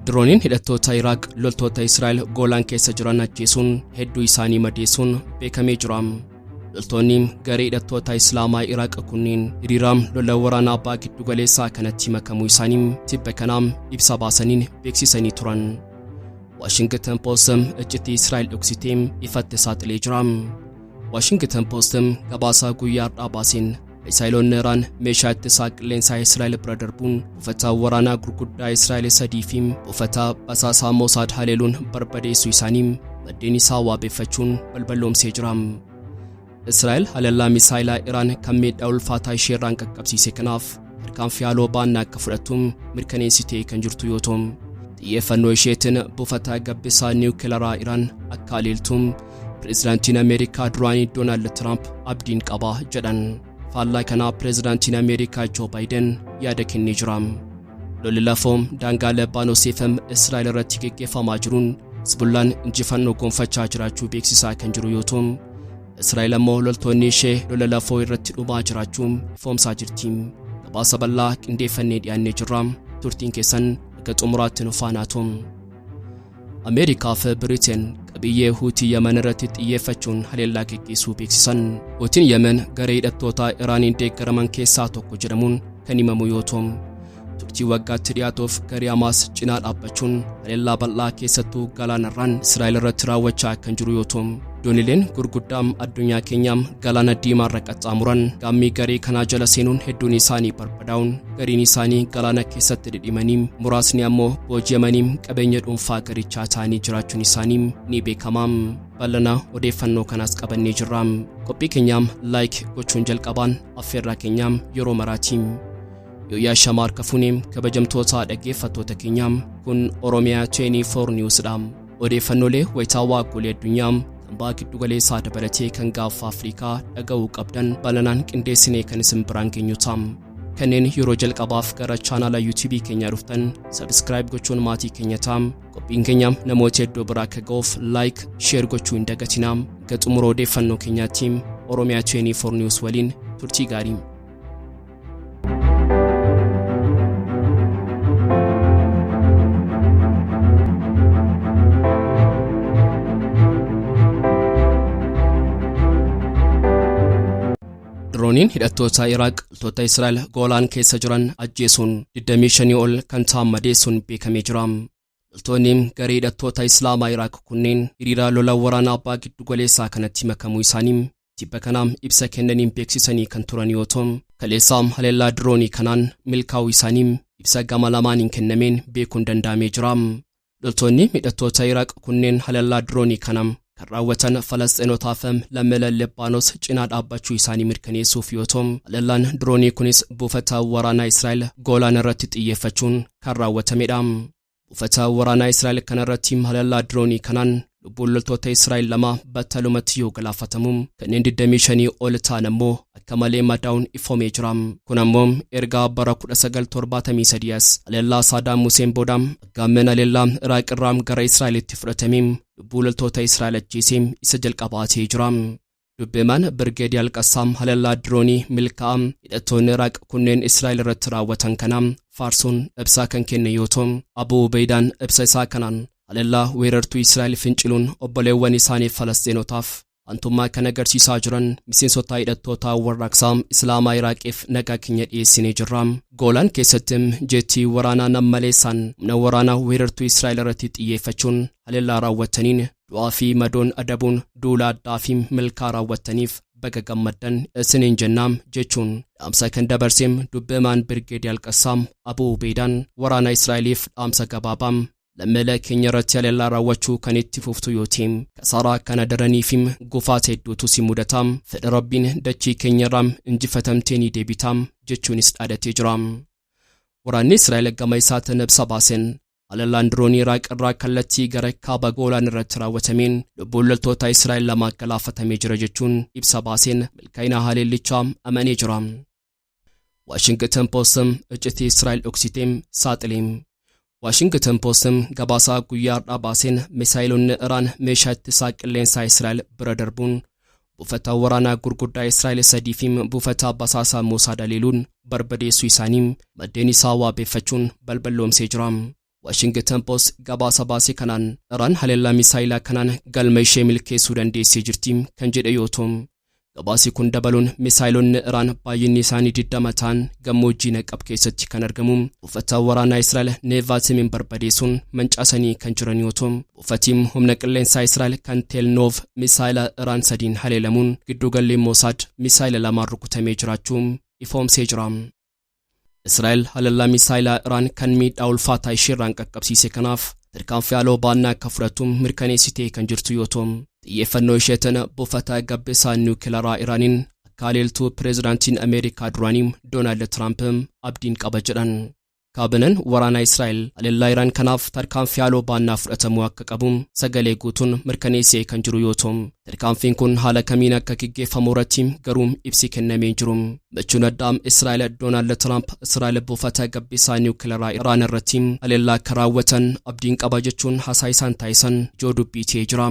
Dirooniin hidhattoota Iraaq loltoota Israa'el Goolaan keessa jiran ajjeesuun hedduu isaanii madeessuun beekamee jira. Loltoonni garee hidhattoota Islaamaa Iraaq kunniin hiriira lola waraanaa baha giddugaleessaa kanatti makamuu isaanii tibba kanaa ibsa baasaniin beeksisanii turan. Waashingtan Post iccitii Israa'el dhoksitee ifatti saaxilee jira. Waashingtan Post gabaasaa guyyaa har'aa baaseen Misaa'eloonni Iraan meeshaa ittisaa qilleensaa Israa'el bira darbuun buufata waraanaa gurguddaa Israa'el sadii fi buufata basaasaa Mosaad haleeluun barbadeessuu isaanii maddeen isaa waabeeffachuun balballoomsee jira. Israa'el haleellaa misaa'elaa Iraan kan miidhaa ulfaataa isheerraan qaqqabsiise kanaaf tarkaanfii haaloo baannaa akka fudhattu mirkaneessitee kan jirtu yoo ta'u, xiyyeeffannoo isheetiin buufata gabbisaa niwukilaraa Iraan akka haleeltu Pireezidaantiin Ameerikaa duraanii Doonaald Tiraamp abdiin qaba jedhan. Faallaa kanaa Pireezidaantiin Ameerikaa Joo Baayiden yaada kennee jira. Lolli lafoo daangaa Lebaanoosiif Israa'el irratti geggeeffamaa jiruun Hizbullaan injifannoo gonfachaa jiraachuu beeksisaa kan jiru yoo ta'u, Israa'el ammoo loltoonni ishee lola lafoo irratti dhumaa jiraachuu ifoomsaa jirti. Gabaasa bal'aa qindeeffannee dhiyaannee jirra. Turtiin keessan hanga xumuraatti nu faana haa ta'u. Ameerikaa fi Biriteen qabiyyee Huutii Yemen irratti xiyyeeffachuun haleellaa geggeessuu beeksisan. Huutiin Yemen garee hidhattootaa Iraaniin deeggaraman keessaa tokko jedhamuun kan himamu yoo ta'u, turtii waggaatti dhiyaatuuf garee Hamaas cinaa dhaabbachuun haleellaa bal'aa keessattuu galaanarraan Israa'el irratti raawwachaa kan jiru yoo ta'u, doonileen gurguddaa addunyaa keenyaa galaana diimaarra qaxxaamuran gaammii garee kanaa jala seenuun hedduun isaanii barbadaa'uun gariin isaanii galaana keessatti dhidhimanii muraasni ammoo booji'amanii qabeenya dhuunfaa garichaa ta'anii jiraachuun isaanii ni beekama. Bal'ina odeeffannoo kanaas qabannee jirra. Qophii keenyaam like gochuun jalqabaan affeerraa keenyaam yeroo maraati. Yooyyaa shamaa harka fuunee kabajamtoota dhaggeeffattoota keenyaam, kun Oromiyaa 24 News dha. Odeeffannoolee wayitaawaa golee addunyaa kan baha giddugaleessaa dabalatee kan gaanfa Afrikaa dhaga'uu qabdan bal'inaan qindeessinee kan isin biraan geenyu ta'a. Kanneen yeroo jalqabaaf gara chaanaala YouTube keenyaa dhuftan subscribe gochuun maatii keenya ta'a. Qophiin keenya namoota hedduu biraa akka ga'uuf like, share gochuu hin dagatinaa. Hanga xumura odeeffannoo keenyaatti Oromiyaa 24 News waliin turtii gaarii. Dirooniin hidhattoota Iraaq loltoota Israa'el Goolaan keessa jiran ajjeesuun 25 ol kan ta'an madeessuun beekamee jira. Loltoonni garee hidhattoota Islaamaa Iraaq kunneen hiriira lola waraanaa baha giddugaleessaa kanatti makamuu isaanii tibba kana ibsa kennaniin beeksisanii kan turan yoo ta'u, kaleessa haleellaa diroonii kanaan milkaa'uu isaanii ibsa gama lamaaniin kennameen beekuun danda'amee jira. Loltoonni hidhattoota Iraaq kunneen haleellaa diroonii kana kan raawwatan Falasxiinotaaf lammiilee Libaanoos cinaa dhaabbachuu isaanii mirkaneessuuf yoo ta'u, haleellaan diroonii kunis buufata waraanaa Israa'el Goolaan irratti xiyyeeffachuun kan raawwatamedha. Buufata waraanaa Israa'el kanarratti haleellaa diroonii kanaan lubbuun loltoota Israa'el lama battalumatti yoo galaafatamu, kanneen 25 ol ta'an ammoo akka malee madaa'uun ifoomee jira. Kun ammoo erga bara 1973 as haleellaa Saadaam Huseen booda aggaammeen haleellaa Iraaq irraa gara Israa'elitti fudhatamee lubbuu loltoota Israa'el ajjeesee isa jalqabaa ta'ee jira. Dubbihimaan Birgeedii Alqassaam haleellaa diroonii milkaa'aa hidhattoonni Iraaq kunneen Israa'el irratti raawwatan kana faarsuun ibsa kan kenne yoo ta'u, Abu Ubeeydaan ibsa isaa kanaan haleellaa weerartuu Israa'el finciluun obboleewwan isaanii Falasxiinotaaf aantummaa kan agarsiisaa jiran miseensota hidhattoota warraaqsaa Islaamaa Iraaqiif nagaa keenya dhiyeessinee jirra. Goolaan keessatti jeettii waraanaa nammaleessaan humna waraanaa weerartuu Israa'el irratti xiyyeeffachuun haleellaa raawwataniin du'aa fi madoon adabuun duula addaa fi milkaa raawwattaniif baga gammaddan isiniin jennaam jechuun dhaamsa kan dabarseem dubbihimaan Birgeedii Alqassaam Abu Ubeeydaan waraana Israa'eliif dhaamsa gabaabaam lammiilee keenya irratti haleellaa raawwachuu kan itti fuftu yoo ta'e kasaaraa kana daranii fi gufaata hedduutu si mudata, fedha Rabbiin dachii keenya irraa injifatamtee ni deebita jechuunis dhaadatee jira. Waraanni Israa'el gama isaatiin ibsa baaseen haleellaan diroonii Iraaq irraa kallattii gara kaaba Goolaan irratti raawwatameen lubbuun loltoota Israa'el lama galaafatamee jira jechuun ibsa baaseen milkaa'ina haleellichaa amanee jira. Waashingtan Post iccitii Israa'el dhoksitee saaxile. Waashingtan Post gabaasaa guyyaa har'aa baaseen misaayilonni Iraan meeshaa ittisaa qilleensaa Israa'el bira darbuun buufata waraanaa gurguddaa Israa'el sadii fi buufata basaasaa Mosaad haleeluun barbadeessuu isaanii maddeen isaa waabeeffachuun balballoomsee jira. Washington Post gabaasa baasee kanaan Iraan haleellaa misaayilaa kanaan galma ishee milkeessuu dandeessee jirti kan jedhe yoo ta'u, gabaasi kun dabaluun misaayilonni Iraan baay'inni isaanii 20 ta'an gammoojjii Naqab keessatti kan argamu buufata waraanaa Israa'el Neevaatimiin barbadeessuun mancaasanii kan jiran yoo ta'u, buufatiin humna qilleensaa Israa'el kan Teelnoov misaayila Iraan sadiin haleelamuun gidduugalli Mosaad misaayila lamaan rukutamee jiraachuu ifoomsee jira. Israa'el haleellaa misaayilaa Iraan kan miidhaa ulfaataa isheerraan qaqqabsiise kanaaf tarkaanfii haaloo baannaa akka fudhattu mirkaneessitee kan jirtu yoo ta'u, xiyyeeffannoo isheetiin buufata gabbisaa niwukilaraa Iraaniin akka haleeltuu pireezidaantiin Ameerikaa duraanii Doonaald Tiraamp abdiin qaba jedhan. Kaabineen waraanaa Israa'el haleellaa Iraan kanaaf tarkaanfii haaloo baannaa fudhatamuu akka qabu sagalee guutuun mirkaneessee kan jiru yoo ta'u, tarkaanfiin kun haala kamiin akka gaggeeffamu irratti garuu ibsi kennamee jiru. Michuun addaa Israa'el Doonaald Tiraamp Israa'el buufata gabbisaa niwukilaraa Iraan irratti haleellaa akka raawwatan abdiin qaba jechuun haasaa isaan taasisan ijoo dubbii ta'ee jira.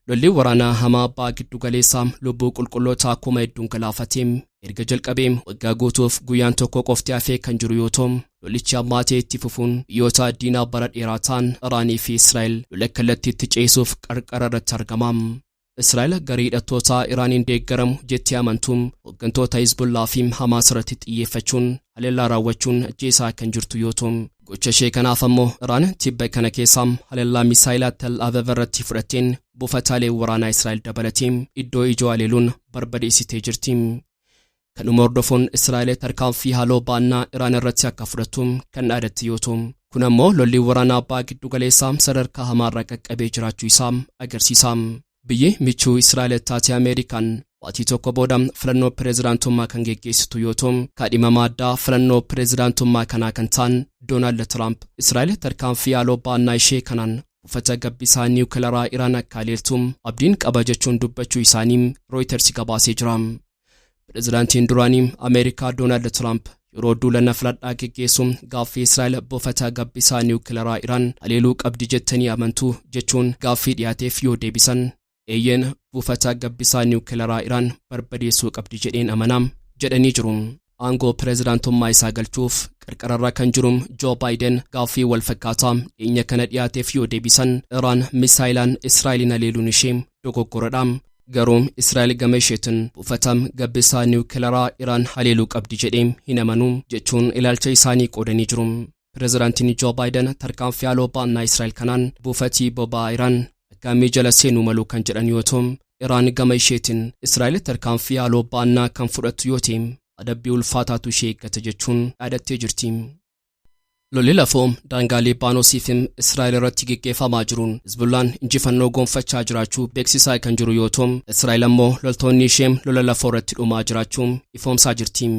Lolli waraanaa hamaa baha giddu galeessaa lubbuu qulqullootaa kuma hedduun galaafatee erga jalqabee waggaa guutuuf guyyaan tokko qofti hafee kan jiru yoo ta'u, lolichi hammaatee itti fufuun biyyoota diinaa bara dheeraa ta'an Iraanii fi Israa'el lola kallattiitti ceesisuuf qarqara irratti argama. Israa'el garee hidhattoota Iraaniin deeggaramu jettee amantuun hooggantoota Hizbullaa fi Hamaas irratti xiyyeeffachuun haleellaa raawwachuun ajjeesaa kan jirtu yoo ta'u, gocha ishee kanaaf ammoo Iraan tibba kana keessaa haleellaa misaayilaa Tel Aviv irratti fudhatteen buufataalee waraanaa Israa'el dabalatee iddoo ijoo haleeluun barbadeessitee jirti. Kanuma hordofuun Israa'el tarkaanfii haaloo baannaa Iraan irratti akka fudhattu kan dhaadatte yoo ta'u, kun ammoo lolli waraanaa baha giddu galeessaa sadarkaa hamaarra qaqqabee jiraachuu isaa agarsiisa. Biyyi michuu Israa'el taate Ameerikaan baatii tokko booda filannoo pireezidaantummaa kan geggeessitu yoo ta'u, kaadhimamaa addaa filannoo pireezidaantummaa kanaa kan ta'an Doonaald Tiraamp Israa'el tarkaanfii haaloo baannaa ishee kanaan buufata gabbisaa niwukilaraa Iraan akka haleeltu abdiin qaba jechuun dubbachuu isaanii Rooyiters gabaasee jira. Pireezidaantiin duraanii Ameerikaa Doonaald Tiraamp yeroo duula filadhaa geggeessu gaaffii Israa'el buufata gabbisaa niwukilaraa Iraan haleeluu qabdi jettanii amantuu jechuun gaaffii dhiyaateef yoo deebisan, eeyyeen, buufata gabbisaa niwukilaraa Iraan barbadeessuu qabdi jedheen amanaa jedhanii jiru. Aangoo pireezidaantummaa isaa galchuuf qarqararra kan jiru Joo Baayiden gaaffii wal fakkaataa dhiyeenya kana dhiyaateef yoo deebisan, Iraan misaayilaan Israa'elin haleeluun ishee dogoggoradha. Garuu Israa'el gama isheetiin buufata gabbisaa niwukilaraa Iraan haleeluu qabdi jedhee hin amanu jechuun ilaalcha isaanii qoodanii jiru. Pireezidaantiin Joo Baayiden tarkaanfii haaloo baannaa Israa'el kanaan buufatii boba'aa Iraan aggaamii jala seenuu malu kan jedhan yoo ta'u, Iraan gama isheetiin Israa'el tarkaanfii haaloo baannaa kan fudhattu yoo ta'e adabbii ulfaataatu ishee eeggata jechuun dhaadattee jirti. Lolli lafoo daangaa Liibaanosii fi Israa'el irratti geggeeffamaa jiruun Hizbullaan injifannoo gonfachaa jiraachuu beeksisaa kan jiru yoo ta'u, Israa'el ammoo loltoonni ishee lola lafoo irratti dhumaa jiraachuu ifoomsaa jirti.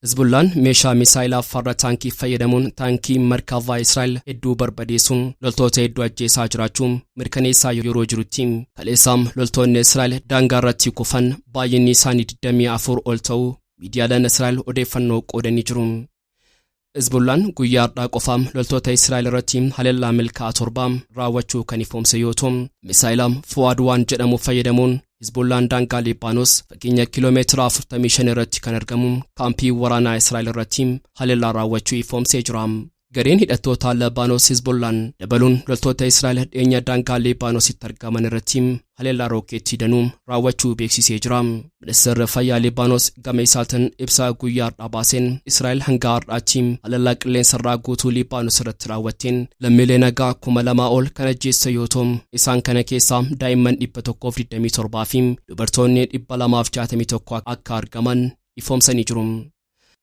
Hizbullaan meeshaa misaayilaa farra taankii fayyadamuun taankii Markaavaa Israa'el hedduu barbadeessuun loltoota hedduu ajjeesaa jiraachuu mirkaneessaa yeroo jirutti, kaleessaam loltoonni Israa'el daangaa irratti kufan baay'inni isaanii 24 ol ta'uu miidiyaaleen Israa'el odeeffannoo qoodanii jiru. Hizbullaan guyyaa har'aa qofaam loltoota Israa'el irratti haleellaa milkaa'aa torba raawwachuu kan ifoomse yoo ta'u, misaayila Fuwaad waan jedhamu fayyadamuun Hizbullaan daangaa Liibaanos fageenya kiiloomeetira 45 irratti kan argamu kaampii waraanaa Israa'el irratti haleellaa raawwachuu ifoomsee jira. Gareen hidhattoota Liibaanos Hizbullaan dabaluun loltoota Israa'el dhiyeenya daangaa Liibaanositti argaman irratti haleellaa rookeettii danuu raawwachuu beeksisee jira. Ministeerri Fayyaa Liibaanos gama isaatiin ibsa guyyaa har'aa baaseen Israa'el hanga har'aatti haleellaa qilleensarraa guutuu Liibaanos irratti raawwatteen lammiilee nagaa 2000 ol kan ajjeesse yoo ta'u, isaan kana keessaa daa'imman 127 fi dubartoonni 261 akka argaman ifoomsanii jiru.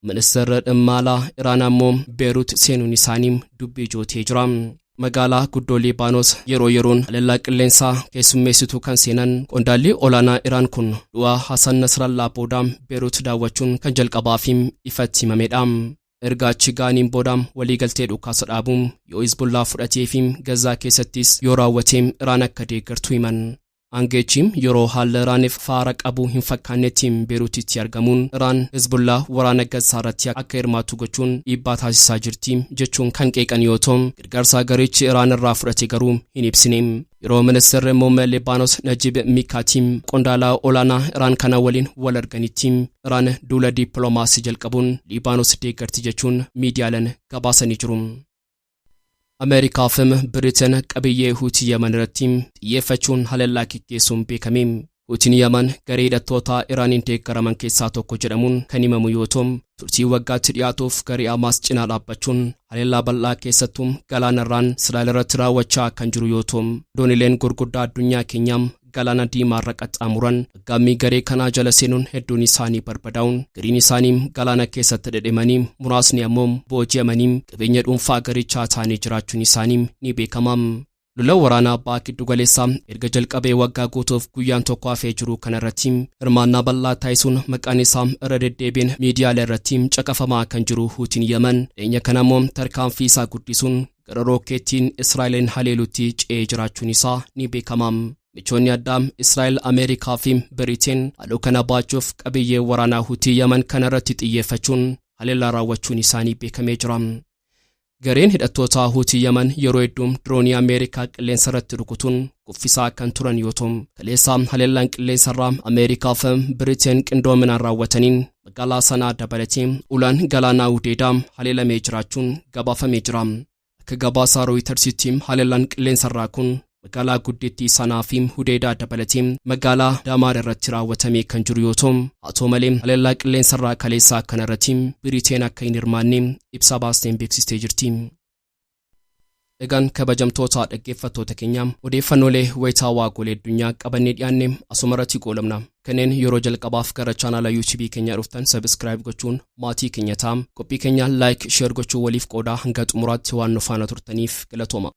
Ministeerri dhimma alaa Iraan ammoo Beerut seenuun isaanii dubbii ijootee jira. Magaalaa guddoo Liibaanos yeroo yeroon haleellaa qilleensaa keessummeessitu kan seenan qondaalli olaanaa Iraan kun du'a Hasan Nasrallaa booda Beerut daawwachuun kan jalqabaa fi ifatti himamedha. Erga achi ga'aniin booda waliigaltee dhukaasa dhaabuun yoo Hizbullaa fudhatee fi Gazaa keessattis yoo raawwatee Iraan akka deeggartu himan. Aangeechi yeroo haala Iraaniif faara qabu hin fakkaannetti Beerutitti argamuun Iraan Hizbullaa waraana Gazaa irratti akka hirmaatu gochuun dhiibbaa taasisaa jirti jechuun kan qeeqan yoo ta'u, gargaarsa garichi Iraan irraa fudhate garuu hin ibsine. Yeroo ministeerri muummee Liibaanos Najib Mikaatii qondaala olaanaa Iraan kana waliin wal arganitti Iraan duula dippiloomaasii jalqabuun Liibaanos deeggarti jechuun miidiyaaleen gabaasanii jiru. Ameerikaa fi Biriteen qabiyyee Huutii Yaman irratti xiyyeeffachuun haleellaa geggeessuun beekame. Huutiin Yaman garee hidhattoota Iraaniin deeggaraman keessaa tokko jedhamuun kan himamu yoo ta'u, turtii waggaatti dhiyaatuuf garee Hamaas cinaa dhaabbachuun haleellaa bal'aa keessattuu galaanarraan Israa'el irratti raawwachaa kan jiru yoo ta'u, doonileen gurguddaa addunyaa keenyaa galaana diimaarra qaxxaamuran aggaammii garee kanaa jala seenuun hedduun isaanii barbadaa'uun, gariin isaanii galaana keessatti dhedhemanii, muraasni ammoo booji'amanii qabeenya dhuunfaa garichaa ta'anii jiraachuun isaanii ni beekama. Lola waraanaa ba'a giddu galeessaa erga jalqabee waggaa guutuuf guyyaan tokko hafee jiru kanarratti hirmaannaa bal'aa taasisuun maqaan isaa irra deddeebiin miidiyaalee irratti caqafamaa kan jiru Huutiin Yaman dhiyeenya kana immoo tarkaanfii isaa guddisuun gara rookeettiin Israa'eliin haleelutti ce'ee jiraachuun isaa ni beekama. Michoonni addaa Israa'el, Ameerikaa fi Biriteen haaloo kana baachuuf qabiyyee waraanaa Huutii Yaman kanarratti xiyyeeffachuun haleellaa raawwachuun isaanii beekamee jira. Gareen hidhattoota Huutii Yaman yeroo hedduu diroonii Ameerikaa qilleensa irratti rukutuun kuffisaa kan turan yoo ta'u, kaleessa haleellaan qilleensarraa Ameerikaa fi Biriteen qindoominaan raawwataniin magaalaa Sanaa dabalatee ulaan galaanaa Hudeedaa haleelamee jiraachuun gabaafamee jira. Akka gabaasaa Rooyitersitti haleellaan qilleensarraa kun magaalaa guddittii Sanaa fi Hudeedaa dabalatee magaalaa Damaar irratti raawwatamee kan jiru yoo ta'u, haa ta'u malee haleellaa qilleensarraa kaleessaa kanarratti Biriteen akka hin hirmaanne ibsa baasteen beeksistee jirti. Egaan kabajamtoota dhaggeeffattoota keenya, odeeffannoolee wayitaawaa golee addunyaa qabannee dhiyaanne asuma irratti goolabna. Kanneen yeroo jalqabaaf gara chaanaala YouTube keenyaa dhuftan subscribe gochuun maatii keenya ta'a. Qophii keenya like, share gochuun waliif qoodaa. Hanga xumuraatti waan nu faana turtaniif galatooma.